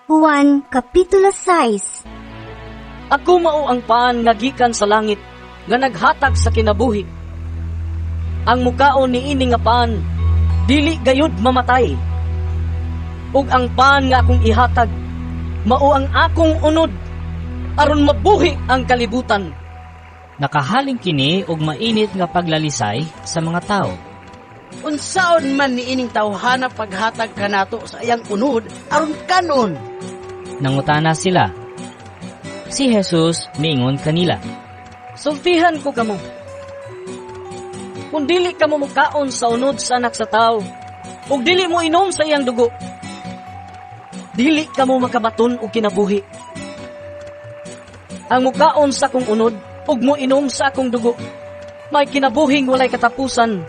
Juan Kapitulo 6. Ako mao ang pan nga gikan sa langit nga naghatag sa kinabuhi. Ang mukaon niini nga pan dili gayud mamatay. Ug ang pan nga akong ihatag mao ang akong unod aron mabuhi ang kalibutan. Nakahaling kini og mainit nga paglalisay sa mga tawo. Unsaon man niining tawhana paghatag kanato sa iyang unod aron kanon? Nangutana sila. Si Jesus miingon kanila, "Sultihan ko kamo. Kung dili kamo mukaon sa unod sa Anak sa Tao, ug dili mo inom sa iyang dugo, dili kamo makabaton og kinabuhi. Ang mukaon sa akong unod ug moinom sa akong dugo, may kinabuhing walay katapusan,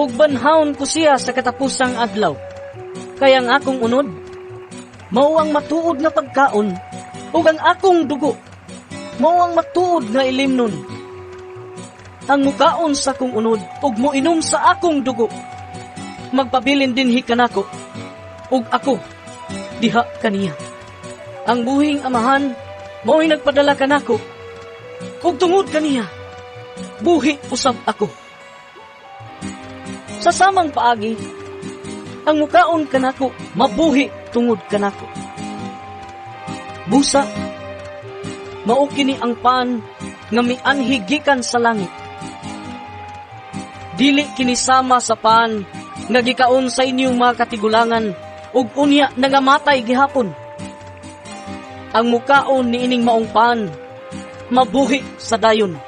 ug banhawon ko siya sa katapusang adlaw. Kay ang akong unod, mao ang matuod nga pagkaon, ug ang akong dugo, mao ang matuod nga ilimnon. Ang mukaon sa akong unod ug moinom sa akong dugo, magpabilin dinhi kanako, ug ako diha kaniya. Ang buhing Amahan mao'y nagpadala kanako, ug tungod kaniya buhi usab ako. Sa samang paagi, ang mukaon kanako mabuhi tungod kanako. Busa, mao kini ang pan nga mianhi gikan sa langit. Dili kini sama sa pan nga gikaon sa inyong mga katigulangan ug unya nangamatay gihapon. Ang mukaon niining maong pan mabuhi sa dayon."